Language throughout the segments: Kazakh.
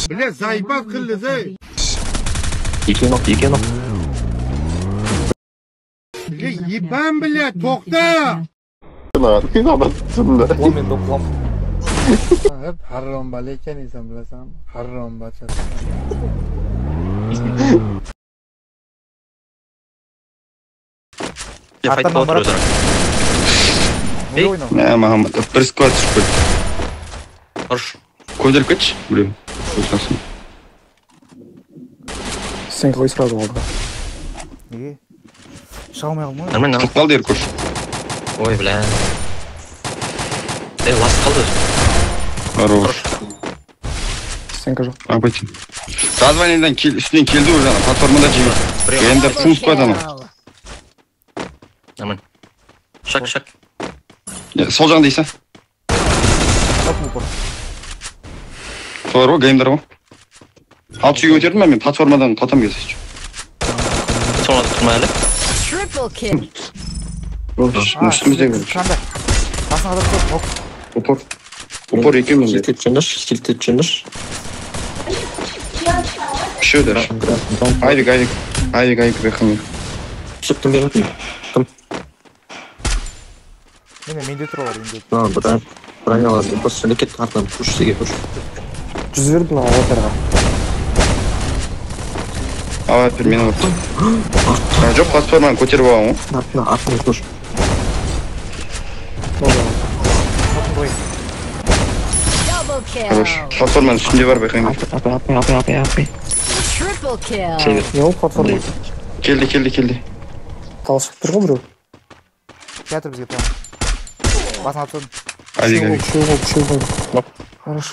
Бля, заебал қылды. Екі нок, екі нок. Бля, ебан, бля, тоқта! Мен доқлам. Harrom bala ekansan, bilasanmi? Harrom bachasi. Мә, маған бір сквад түсіп кетті. Хорош. Көтеріп кетші, біреу. Сен қой сразу алдыға. Неге? Шыға алмай қалдым ғой. Нормально. Шығып қалды Еркош. Ой, бля. Эй, ласт қалды. Хорош. Стенка жоқ. Абайтин. Развалиндан үстінен келді уже ана, платформада жиі. Енді фул сквад ана. Нормально. Шаг, шаг. Сол жағында Иса. Солар ғой, геймдер ғой. Алты үйге көтердім мен, платформадан құлатам келсе. Платформада тұрмай әлі. Үстіміздегі. Упор. Упор екеу менде. Хилтеп жындыршы, хилтеп жындыршы. Үшеу даже. Айвик, айвик. Айвик, айвик, бәқін. Шықтым беретін. Кім? Міне, менде тұр олар, менде. Броняларды просто лекет артынан пуш істеге пуш. Жүз бердім аватарға. Аватар мен алып. Жоқ, платформаны көтеріп алған ғой. Артына, артына пуш. Хорош. Платформаның үстінде бар, байқаймын. Апай. Не ол платформа? Келді, келді, келді. Талшық тұр ғой біреу. Театр бізге прямо. Басын атып. Айдик, айдик. Үшеу болды. Хорош.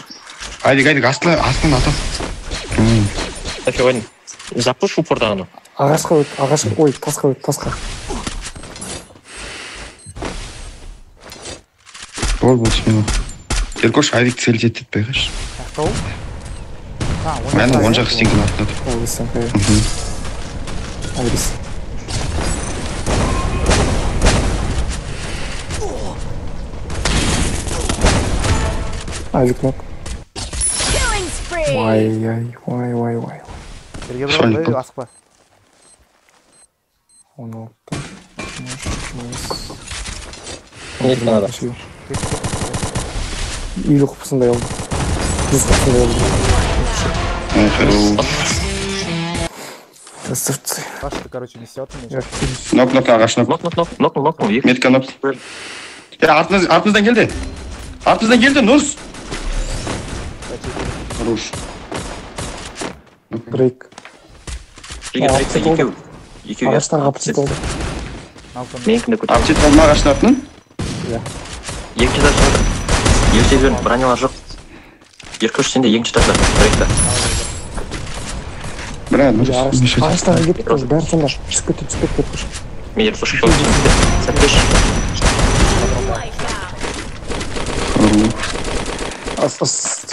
Айдик, айдик, астынан атам. Офиг, ойын. Запуш упордағыны. Ағашқа өт, ағашқа, ой, тасқа өт, тасқа. Бол, бол, смело. Еркош, айдик цель жетті байқашы. Ақтау? Мәні, оң жақ стенкінің артында тұр. Айрис. Айвик нок. Ой, ой, ой, ой, ой. Жерге бір қой, асықпа. 16. Не надо. Елу қыпсындай алды. 100 қыпсындай алды. Хорош. Красавцы. Паша, ты, короче, не сёт мне. Нок, нок, ағаш, нок. Нок, нок, нок, нок, нок. Метка нок. Артымыздан келді. Артымыздан келді, Нұрс. Хорош. Брейк. Екеу. Екеу. Ағаштарға аптет oldu. Менікінде көтер. Аптет болды ма ағаштың артынан? Иә. Екінші этажда отыр. Екінші этажда бронялар жоқ. Еркош, сенде екінші этажда. Брейкта. Бля, Нұрс. Ағаштарға кетті тоже, бәрі сонда. Түсіп кетті, түсіп кетті, Еркош. Мен Еркош сәттеш.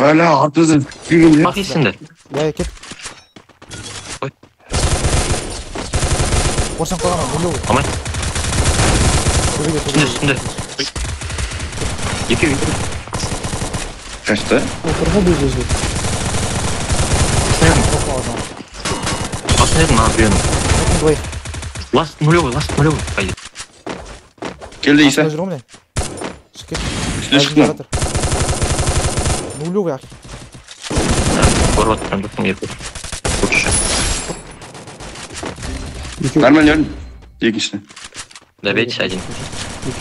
Бля, артымыздан келген. Бақ есіңді. Иә, кет. Ой. Қоршан қойған, өлі ғой. Амай. Төбеде, Үстінде, үстінде. Екеу, екеу. Қашты? Отыр ғой без өзі. Басын едім, ана біреуінің. Двоих. Ласт нулевой, ласт нулевой. Пойди. Келді, Иса. Жүр ғой міне. Шығып кет. Үстіне шықты. Нулевой, ақ. Көріп отырған жоқпын, Еркош. Лучше. Нормально, өлдім. Екіншісі. Добейтесь один.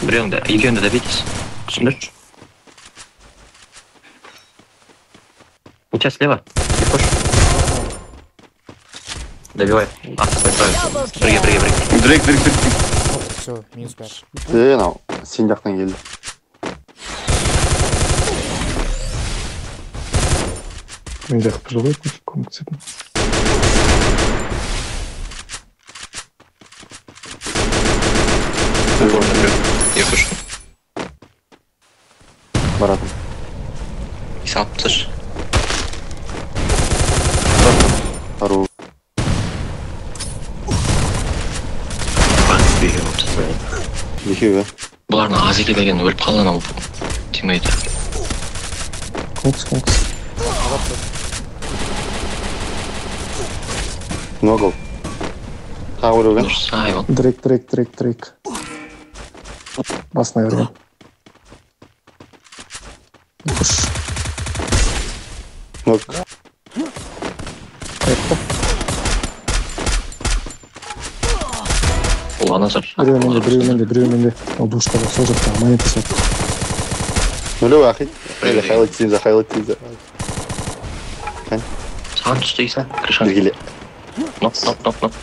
Біреуіңді, екеуіңді добейтесь. Түсіндірші. У тебя слева. Еркош. Добивай. А, стой, правильно. Прыгай, прыгай, прыгай. Дрейк, дрейк, дрейк. Все, минус 5. Е, сен жақтан келді. Мен жақып жоқ еді, көмектесетін. Еркош. Баратын. Иса алып тасташы. Хорош. Екеуі. Бұлардың аз еке деген өліп қалған анау тиммейті. Конкс, конкс. Ногол. Тағы біреу ген. Дрейк, дрейк, дрейк, дрейк. Басына берген. Үш. Ног. Қайтты. Ол ана жақ. Біреу менде, біреу менде, біреу менде. Ол душка жоқ, сол жақта, монета сол. Нулевой ахит. Или хайлайт тиза, хайлайт тиза. Саған түсті Иса, крышан. Іргеле. Ноп, ноп, ноп, ноп.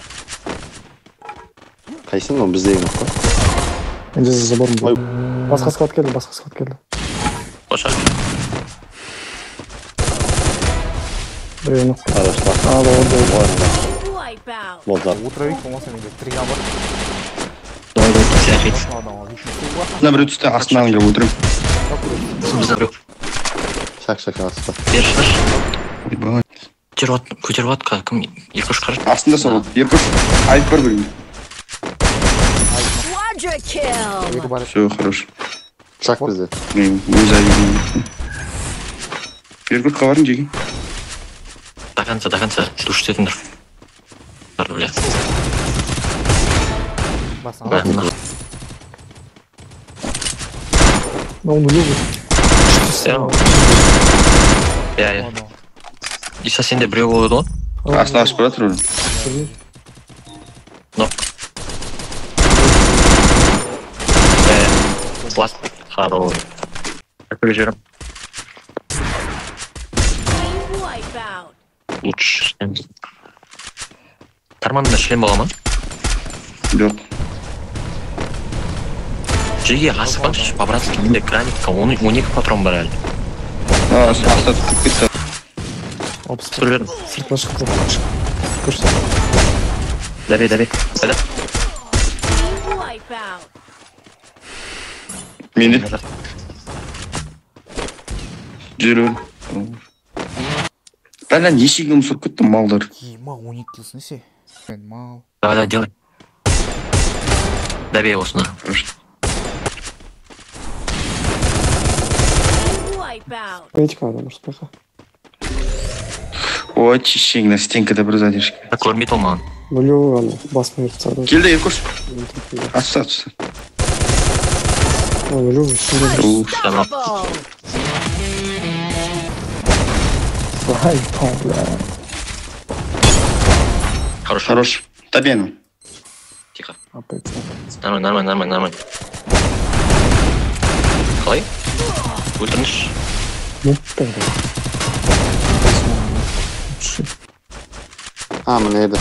Қайсың ол біздегі ноп па? Менде за забором был. Басқа склад келді, басқа склад келді. Қоша. Біреу ноп. Хорошо. А, да, да, да. Болды. Отырайық, болмаса менде триган бар. Давай, давай, түсі ахит. Мына біреу түсті, астынан келіп отырмын. Бізде біреу. Шақ, шақ, аста. Бері шығар. Ойбай. Көтеріп атқа, кім? Еркош қара. Астында сол. Еркош, айып бар біреу. Екі бар. Все, хорош. Шақ бізде. Өз айыбым. Еркош қабарың жеге. До конца, до конца. Душ істетіңдер. Бля. Басына. Он нулевый. Иә, иә. Иса, сенде біреу болады ғой? Астына асып бара жатыр өлім. Ноп. Иә, иә. Ласт. Хорош. Әкеле жіберем. Лучше. Карманында шлем бола ма? Жоқ. Жеге асықпаңызшы, по-братски, менде граникқа 12 патрон бар әлі. Астына түсіп кетті. Түсіріп жібердім. Сыртына шықты. Көрсет. Давай, давай. Қайда? Менде. Жүр. Бәлә нешегім сұрып кетті малдар. Ема, 12 килсін есе. Мен мал. Давай, давай, делай. Добей осыны. Петька, адам ұрыспайқа. Ой, шешеңді, стенкада бір задержка. Көрмейді ол маған. Нулевой ана, басын беріп тастады. Келді, Еркош. Атса, атса. Нулевой, шынымен. Ай, бля. Хорош. Хорош. Табену. Тихо. Опять. Нормально, нормально, нормально, нормально. Қалай? Өлтіріңізші. Ну, тогда. А, міне еді.